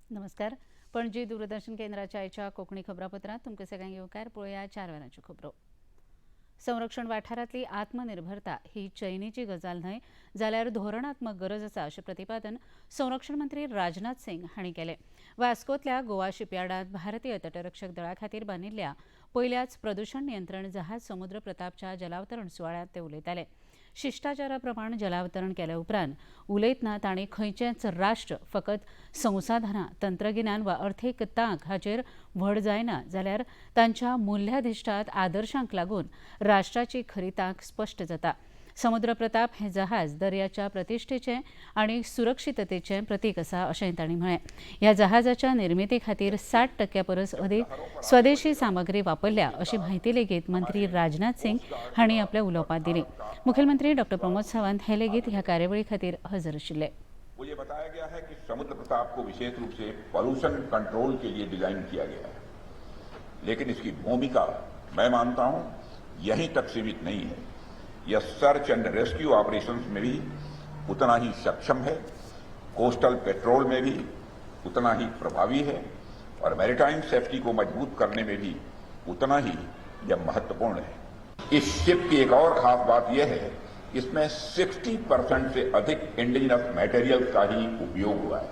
नमस्कार. पणजी दूरदर्शन केंद्राच्या आयच्या कोंकणी खबरापत्रांत तुमकां सगळ्यांक येवकार. पळोवया 4 वरांच्यो खबरो. संरक्षण वाठारांतली आत्मनिर्भरता ही चैनीची गजाल न्हय जाल्यार धोरणात्मक गरज आसा अशें प्रतिपादन संरक्षण मंत्री राजनाथ सिंग हांणी केलें. वास्कोंतल्या गोवा शिपयार्डांत भारतीय तटरक्षक दळा खातीर बांदिल्ल्या पयल्याच प्रदूशण नियंत्रण जहाज समुद्र प्रतापच्या जलावतरण सुवाळ्यांत ते उलयताले. शिश्टाचारा प्रमाण जलावतरण केल्या उपरांत उलयतना तांणी खंयचेंच राष्ट्र फकत संसाधनां, तंत्रगिन्यान वा अर्थीक तांक हाचेर व्हड जायना जाल्यार तांच्या मुल्याधिश्ठात आदर्शांक लागून राष्ट्राची खरी तांक स्पश्ट जाता. समुद्र प्रताप हें जहाज दर्याच्या प्रतिश्ठेचें आनी सुरक्षिततेचें प्रतीक आसा अशें तांणी म्हळें. ह्या जहाजाच्या निर्मिती खातीर 60% परस अदीक स्वदेशी सामग्री वापरल्या अशी म्हायती लेगीत मंत्री राजनाथ सिंग हांणी आपल्या उलोवपांत दिली. मुखेलमंत्री डॉ प्रमोद सावंत हे लेगीत ह्या कार्यावळी खातीर हजर आशिल्ले. वो ये बताया गया है कि समुद्र प्रताप को विशेष रूप से पॉल्यूशन कंट्रोल के लिए डिजाइन किया गया है, लेकिन इसकी भूमिका मैं मानता हूं यहीं तक सीमित नहीं है. यह सर्च एंड रेस्क्यू ऑपरेशंस में भी उतना ही सक्षम है, कोस्टल पेट्रोल में भी उतना ही प्रभावी है और मैरीटाइम सेफ्टी को मजबूत करने में भी उतना ही यह महत्वपूर्ण है. इस शिप की एक और खास बात यह है, इसमें 60% से अधिक इंडिजिनस मटेरियल का ही उपयोग हुआ है.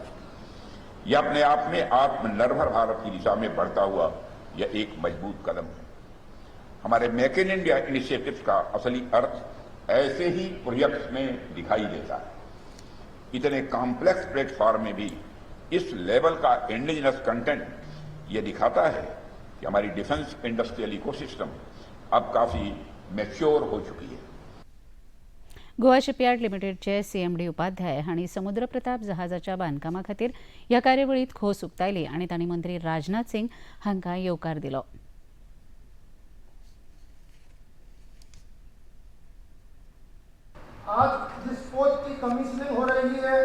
यह अपने आप में आत्मनिर्भर भारत की दिशा में बढ़ता हुआ यह एक मजबूत कदम है. हमारे मेक इन इंडिया इनिशिएटिव्स का असली अर्थ ऐसे ही प्रोजेक्ट्स में दिखाई देता है. इतने कॉम्प्लेक्स प्लेटफॉर्म में भी इस लेवल का इंडिजिनस कंटेंट ये दिखाता है कि हमारी डिफेंस इंडस्ट्रियल इकोसिस्टम अब काफी मैच्योर हो चुकी है. गोवा शिपयार्ड लिमिटेडचे सीएमडी उपाध्याय हांणी समुद्र प्रताप जहाजाच्या बांदकामा खातीर ह्या कार्यावळींत खोस उक्तायली आनी तांणी मंत्री राजनाथ सिंग हांकां येवकार दिलो. आज जिस पोत की कमीशनिंग हो रही है,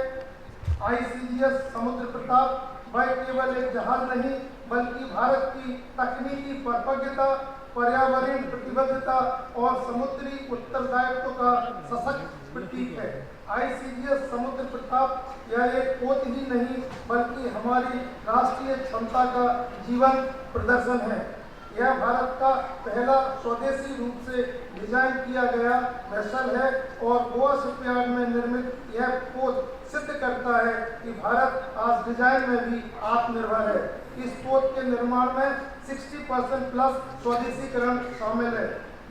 आईसीजीएस समुद्र प्रताप, वह केवल एक जहाज नहीं बल्कि भारत की तकनीकी परिपक्वता, पर्यावरण प्रतिबद्धता और समुद्री उत्तरदायित्व का सशक्त प्रतीक है. आईसीजीएस समुद्र प्रताप यह एक पोत ही नहीं बल्कि हमारी राष्ट्रीय क्षमता का जीवन प्रदर्शन है. यह भारत का पहला स्वदेशी रूप से डिजाइन किया गया वेसल है और गोवा शिपयार्ड में निर्मित यह पोत सिद्ध करता है कि भारत आज डिजाइन में भी आत्मनिर्भर है. इस पोत के निर्माण में 60% प्लस स्वदेशीकरण शामिल है.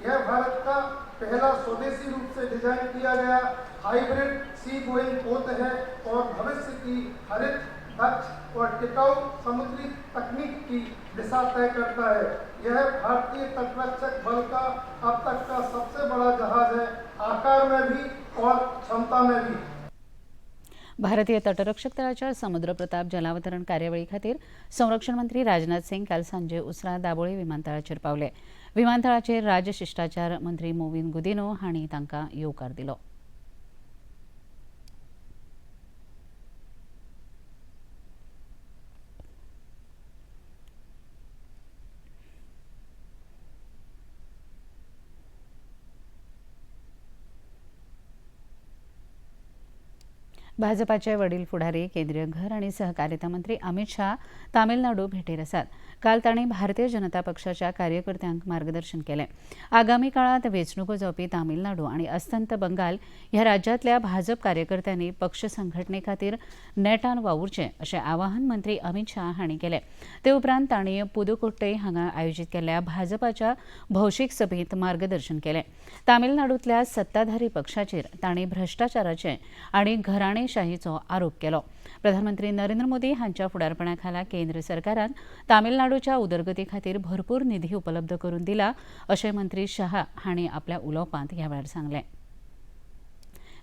यह भारत का पहला स्वदेशी रूप से डिजाइन किया गया हाइब्रिड सी गोइंग पोत है और भविष्य की हरित, दक्ष और टिकाऊ समुद्री तकनीक की दिशा तय करता है. यह भारतीय तटरक्षक बल का अब तक का सबसे बड़ा जहाज है, आकार में भी और क्षमता में भी. भारतीय तटरक्षक दळाच्या समुद्र प्रताप जलावतरण कार्यावळी खातीर संरक्षण मंत्री राजनाथ सिंग काल सांजे उसरां दाबोळी विमानतळाचेर पावले. विमानतळाचेर राजशिश्टाचार मंत्री मोविन गुदिनो हांणी तांकां येवकार दिलो. भाजपाचे वडील फुडारी केंद्रीय घर आणि सहकारिता मंत्री अमित शाह तामिळनाडू भेटेर आसात. काल तांणी भारतीय जनता पक्षाच्या कार्यकर्त्यांक मार्गदर्शन केलें. आगामी काळात वेंचणुको जावपी तामिळनाडू आनी अस्तंत बंगाल ह्या राज्यांतल्या भाजप कार्यकर्त्यांनी पक्ष संघटने खातीर नेटान वावुरचें अशें आवाहन मंत्री अमित शाह हांणी केलें. ते उपरांत तांणी पुदुकोट्टई हांगा आयोजीत केल्ल्या भाजपाच्या भौशीक सभेंत मार्गदर्शन केलें. तामिळनाडूंतल्या सत्ताधारी पक्षाचेर तांणी भ्रश्टाचाराचें आनी घराणेशाहीचो आरोप केलो. प्रधानमंत्री नरेंद्र मोदी हांच्या फुडारपणा खाला केंद्र सरकारान तामिळनाडूच्या उदरगती खातीर भरपूर निधी उपलब्ध करून दिला अशें मंत्री शहा हांणी आपल्या उलोवपांत ह्या वेळार सांगलें.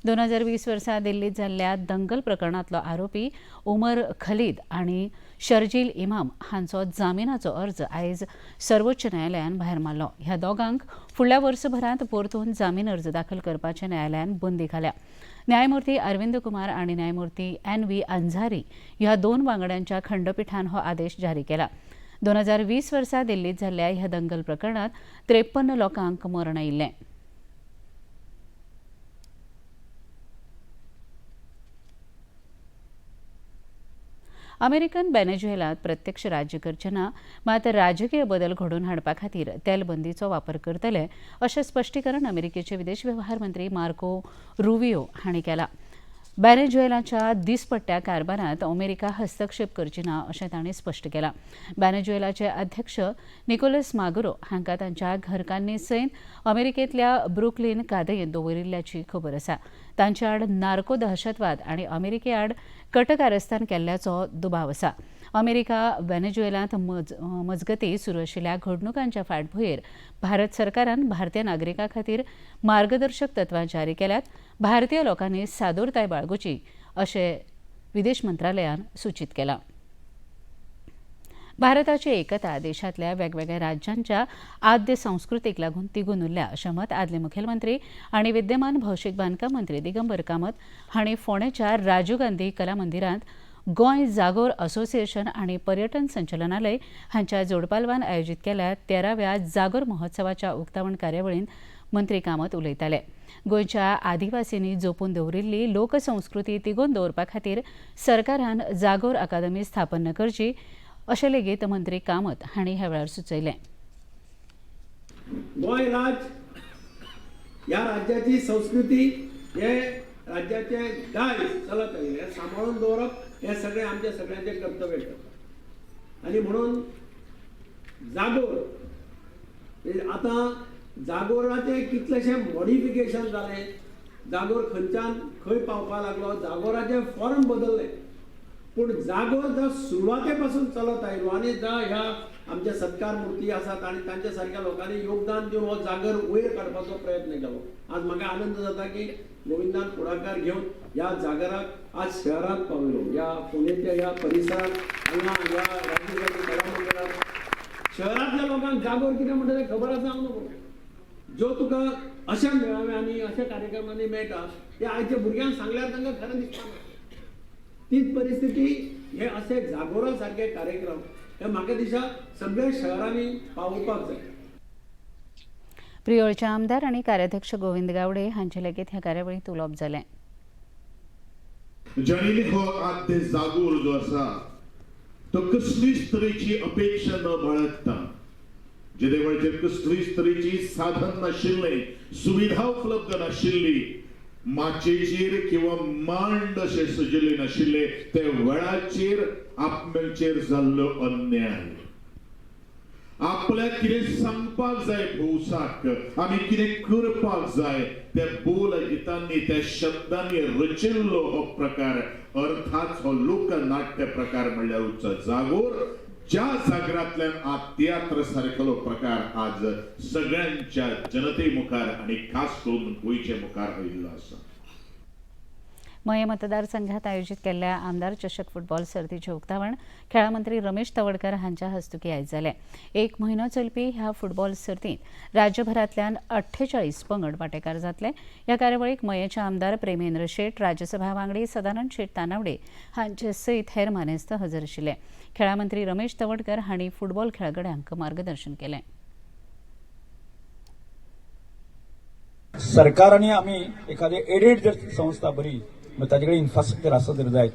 2020 वर्सा दिल्लीत जाल्ल्या दंगल प्रकरणांतलो आरोपी उमर खलीद आनी शर्जील इमाम हांचो जामिनाचो अर्ज आयज सर्वोच्च न्यायालयान भायर मारलो. ह्या दोगांक फुडल्या वर्सभरांत परतून जामीन अर्ज दाखल करपाचे न्यायालयान बंदी घाल्या. न्यायमूर्ती अरविंद कुमार आनी न्यायमूर्ती एन व्ही अंझारी ह्या 2 वांगड्यांच्या खंडपिठान हो आदेश जारी केला. 2020 वर्सा दिल्लीत जाल्ल्या ह्या दंगल प्रकरणांत 53 लोकांक मरण आयिल्लें. अमेरिकन वेनेझुएलात प्रत्यक्ष राज्य करचे ना, मात राजकीय बदल घडोवन हाडपा खातीर तेलबंदीचो वापर करतले अशें स्पश्टीकरण अमेरिकेचे विदेश व्यवहार मंत्री मार्को रुबियो हांणी केलां. वेनेझुएलाच्या दिसपट्ट्या कारभारांत अमेरिका हस्तक्षेप करची ना अशें तांणी स्पश्ट केलां. वेनेझुएलाचे अध्यक्ष निकोलस मादुरो हांकां तांच्या घरकान्नी सयत अमेरिकेंतल्या ब्रुकलीन कादयेंत दवरिल्ल्याची खबर आसा. तांचे आड नार्को दहशतवाद आनी अमेरिके आड कटकारस्थान केल्ल्याचो दुबाव आसा. अमेरिका वेनेझुएलांत मजगती सुरू आशिल्ल्या घडणुकांच्या फाटभुंयेर भारत सरकारान भारतीय नागरिकां खातीर मार्गदर्शक तत्वां जारी केल्यात. भारतीय लोकांनी सादूरताय बाळगुची अशें विदेश मंत्रालयान सूचीत केलां. भारताची एकता देशांतल्या वेगवेगळ्या राज्यांच्या आद्य संस्कृतीक लागून तिगून उरल्या अशें मत आदले मुखेलमंत्री आनी विद्यमान भौशीक बांदकाम मंत्री दिगंबर कामत हांणी फोंडेच्या राजीव गांधी कला मंदिरांत गोंय जागोर असोसिएशन आनी पर्यटन संचालनालय हांच्या जोडपालवान आयोजीत केल्या 13व्या जागोर महोत्सवाच्या उक्तावण कार्यावळींत मंत्री कामत उलयताले. गोंयच्या आदिवासींनी जपून दवरिल्ली लोकसंस्कृती तिगोवन दवरपा खातीर सरकारान जागोर अकादमी स्थापन करची अशें लेगीत मंत्री कामत हांणी ह्या वेळार सुचयलें. गोंय राज्य, ह्या राज्याची संस्कृती, हे राज्याचे दायज चलत आयिल्लें, हें सांबाळून दवरप हें सगळें आमच्या सगळ्यांचें कर्तव्य आसा. आनी म्हणून जागोर, आतां जागोराचें कितलेशें मॉडिफिकेशन जालें, जागोर खंयच्यान खंय पावपाक लागलो, जागोराचें फॉर्म बदललें, पूण जागोर जो सुरवाते पासून चलत आयलो आनी ज्या ह्या आमच्या सत्कार मुर्ती आसात आनी तांच्या सारक्या लोकांनी योगदान दिवन हो जागर वयर काडपाचो प्रयत्न केलो. आज म्हाका आनंद जाता की गोविंदान फुडाकार घेवन ह्या जागराक आज शहरांत पावयलो. ह्या फोंडेच्या ह्या परिसरांत, हांगा ह्या राजीव गांधी कला मंदिरात शहरांतल्या लोकांक जागोर कितें म्हणटा तें खबर आसा हांव नको. ज्यो तुका अशा मेळाव्यांनी, अशा कार्यक्रमांनी मेळटा, ते आयच्या भुरग्यांक सांगल्यार तांकां खरें दिसता. तीच परिस्थिती हे असे जागोरा सारखे कार्यक्रम हे म्हाका दिसता सगळ्या शहरांनी पावोवपाक जाय. प्रियोळचे आमदार आनी कार्याध्यक्ष गोविंद गावडे हांचे लेगीत ह्या कार्यावळींत उलोवप जालें. जाणीं हो आद्य जागोर जो आसा तो कसलीच तरेची अपेक्षा न बाळगता, जेदे वेळाचेर कसलीच तरेची साधन नाशिल्लें, सुविधा उपलब्ध नाशिल्ली, माचयेचेर किंवा मांड अशें सजिल्ले नाशिल्ले, ते वेळाचेर आपणाचेर जाल्लो अन्याय, आपल्याक कितें सांगपाक जाय भौसाक, आमी कितें करपाक जाय, त्या बोल गितांनी, त्या शब्दांनी रचिल्लो हो प्रकार, अर्थात हो लोकनाट्य प्रकार म्हणल्यार उच्च जागोर, ज्या जागरांतल्यान आज तियात्र सारकेलो प्रकार आज सगळ्यांच्या जनते मुखार आनी खास करून गोंयचे मुखार आयिल्लो आसा. मये मतदारसंघात आयोजित केल्ल्या आमदार चषक फुटबॉल सर्तीचें उक्तावण खेळां मंत्री रमेश तवडकर हांच्या हस्तुकीं आयज जालें. एक म्हयनो चलपी ह्या फुटबॉल सर्तींत राज्यभरांतल्यान 48 पंगड वांटेकार जातले. ह्या कार्यावळीक मयेचे आमदार प्रेमेंद्र शेट, राज्यसभा वांगडी सदानंद शेट तानावडे हांचे सयत हेर मानेस्त हजर आशिल्ले. खेळां मंत्री रमेश तवडकर हांणी फुटबॉल खेळगड्यांक मार्गदर्शन केलें. सरकार आनी आमी एखादी एडेड जर संस्था बरी, ताजे कडेन इन्फ्रास्ट्रक्चर आसा जर जायत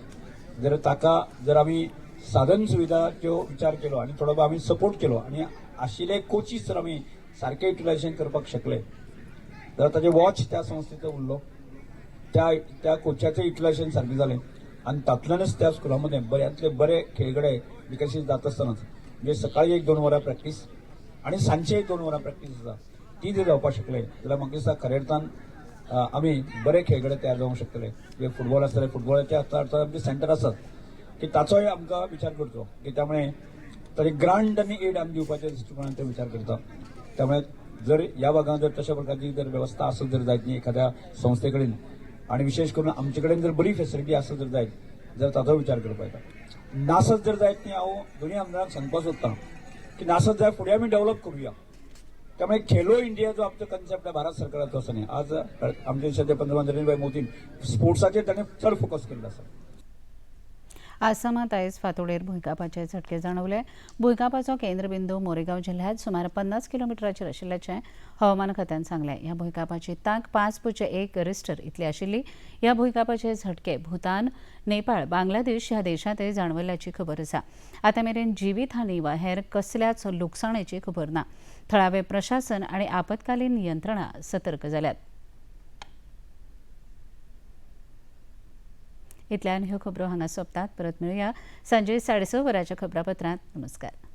जाल्यार ताका जर आमी साधन सुविधाच्यो विचार केलो आनी थोडो आमी सपोर्ट केलो आनी आशिल्ले कोचीस जर आमी सारके युटिलायझेशन करपाक शकले जाल्यार ताजे वॉच त्या संस्थेचो उरलो, त्या कोचाचें युटिलायझेशन सारकें जालें आनी तातूंतल्यानच त्या स्कुला मदें बऱ्यांतले बरे खेळगडे विकसीत जाता आसतनाच, म्हणजे सकाळी 1-2 वरां प्रॅक्टीस आनी सांजचे 1-2 वरां प्रॅक्टीस आसा ती जर जावपाक शकले जाल्यार म्हाका दिसता खऱ्या अर्थान आमी बरे खेळगडे तयार जावंक शकतले. म्हणजे फुटबॉल आसतले, फुटबॉलाचे आतां आमचे सेंटर आसात की ताचोय आमकां विचार करचो की त्यामुळे ताजे ग्रांट आनी एड आमी दिवपाच्या दृश्टिकोनान ते विचार करता. त्यामुळे जर ह्या भागांत जर तशा प्रकारची जर वेवस्था आसत जर जायत न्ही एखाद्या संस्थे कडेन आनी विशेष करून आमचे कडेन जर बरी फेसिलिटी आसत जर जायत जाल्यार ताचो विचार करपाक येता. नासत जर जायत न्ही, हांव दोनूय आमदारांक सांगपाक सोदतां की नासत जाल्यार फुडें आमी डेव्हलप करुया. त्यामुळे खेलो इंडिया जो आमचो कन्सेप्ट आहे भारत सरकाराचो आसा न्ही, आज आमचे देशाचे पंतप्रधान नरेंद्रभाई मोदीन स्पोर्ट्साचेर ताणें चड फोकस केल्लो आसा. आसामात आयज फांतोडेर भुंयकांपाचे झटके जाणवले. भुंयकांपाचो केंद्रबिंदू मोरेगांव जिल्ह्यात सुमार 50 किलोमिटराचेर आशिल्ल्याचें हवामान खात्यान सांगलें. ह्या भुंयकांपाची तांक 5.1 रिस्टर इतली आशिल्ली. ह्या भुंयकांपाचे झटके भूतान, नेपाळ, बांगलादेश ह्या देशांतय जाणवल्ल्याची खबर आसा. आतां मेरेन जिवीतहानी वा हेर कसल्याच लुकसाणेची खबर ना. थळावे प्रशासन आनी आपत्कालीन यंत्रणा सतर्क जाल्यात. इतल्यान ह्यो खबरो हांगा सोंपतात. परत मेळुया सांजे 6:30 वरांच्या खबरापत्रांत. नमस्कार.